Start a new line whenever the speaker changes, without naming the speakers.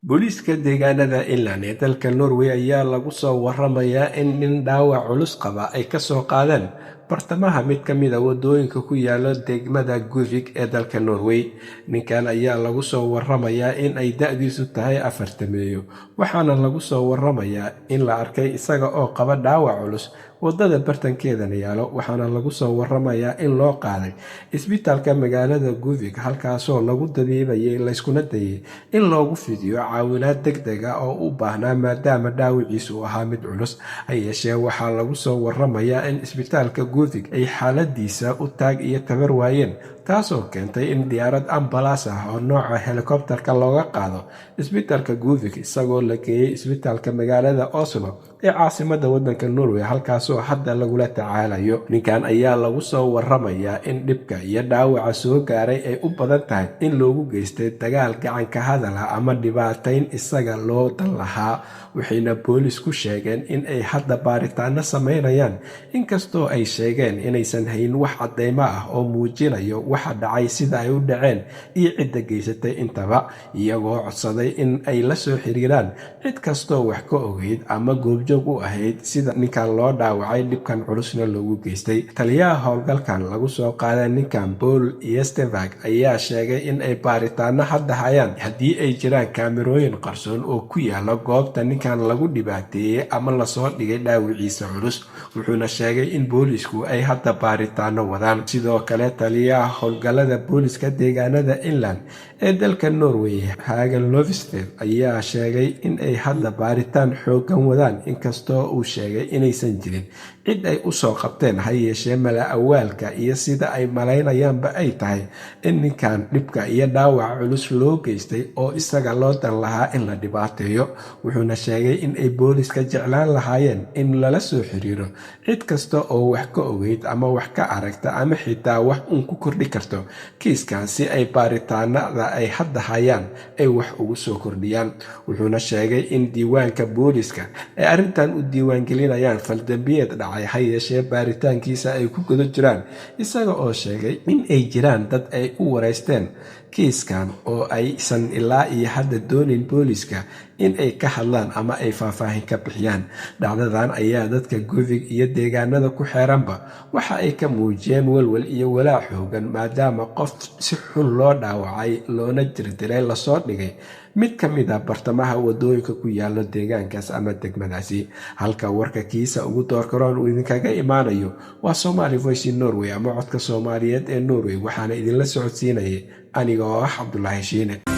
Booliiska deegaanada Inland ee dalka Norway ayaa lagu soo waramayaa in nin dhaawac culus qaba ay ka soo qaadeen bartamaha mid ka mid ah waddooyinka ku yaala degmada Gjøvik ee dalka Norway. Ninkan ayaa lagu soo waramayaa in ay da'diisu tahay 40-meeyo, waxaana lagu soo waramayaa in la arkay isaga oo qaba dhaawac culus waddada bartankeedana yaalo, waxaana lagu soo waramayaa in loo qaaday isbitaalka magaalada Gjøvik, halkaasoo lagu dabiibayay layskuna dayay in loogu fidiyo caawinaad degdeg ah oo u baahnaa maadaama dhaawaciisu ahaa mid culus. Ha yeeshee, waxaa lagu soo waramayaa in isbitaalka Gjøvik ay xaaladiisa u taag iyo tabar waayeen, taasoo keentay in diyaarad ambalaas ah oo nooca helikobtarka looga qaado isbitaalka Gjøvik, isagoo la geeyay isbitaalka magaalada Oslo ee caasimadda waddanka Norway, halkaasoo hadda lagula tacaalayo. Ninkan ayaa lagu soo waramayaa in dhibka iyo dhaawaca soo gaaray ay u badan tahay in loogu geystay dagaal gacan ka hadal ah ama dhibaatayn isaga loo dan lahaa, waxayna boolisku sheegeen in ay hadda baaritaano sameynayaan, inkastoo ay sheegeen inaysan hayn wax cadeymo ah oo muujinayo waxa dhacay, sida ay u dhaceen iyo cidda geysatay intaba, iyagoo codsaday in ay la soo xiriiraan cid kastoo wax ka ogeyd ama goobjoog u ahayd sida ninkan loo dhaawacay, dhibkan culusna loogu geystay. Taliyaha howlgalkan lagu soo qaaday ninkan, Paul Yestevag, ayaa sheegay in ay baaritaano hadda hayaan haddii ay jiraan kaamirooyin qarsoon oo ku yaala goobta ninkan lagu dhibaateeyey ama lasoo dhigay dhaawiciisa culus, wuxuuna sheegay in boolisku ay hadda baaritaano wadaan. Sidoo kale, taliyaha howlgallada booliska deegaanada Inland ee dalka Norway, Hagan Lovsted, ayaa sheegay in ay hadda baaritaan xooggan wadaan, inkastoo uu sheegay inaysan jirin cid ay usoo qabteen. Ha yeeshee, mala awaalka iyo sida ay malaynayaanba ay tahay in ninkan dhibka iyo dhaawaca culus loo geystay oo isaga loo dan lahaa in la dhibaateeyo, wuxuuna sheegay in ay booliska jeclaan lahaayeen in lala soo xiriiro cid kasta oo wax ka ogeyd ama wax ka aragta ama xitaa wax uun ku kordhi karto kiiskan, si ay baaritaanada ay hadda hayaan ay wax ugu soo kordhiyaan. Wuxuuna sheegay in diiwaanka booliska ay arrintan u diiwaangelinayaan faldambiyeed dhacay, ha yeeshee baaritaankiisa ay ku guda jiraan, isaga oo sheegay in ay jiraan dad ay u wareysteen kiiskan oo aysan ilaa iyo hadda doonin booliska in ay ka hadlaan ama ay faahfaahin ka bixiyaan. Dhacdadan ayaa dadka Gjøvik iyo deegaanada ku xeeranba waxa ay ka muujiyeen walwal iyo walaac xoogan, maadaama qof si xun loo dhaawacay loona jirdilay lasoo dhigay mid ka mid ah bartamaha wadooyinka ku yaalo deegaankaas ama degmadaasi. Halka warka kiisa ugu doorkaroon uu idinkaga imaanayo waa Somali Voice in Norway ama Codka Soomaaliyeed ee Norway, waxaana idinla socodsiinayay aniga oo ah Cabdulaahi Shiine.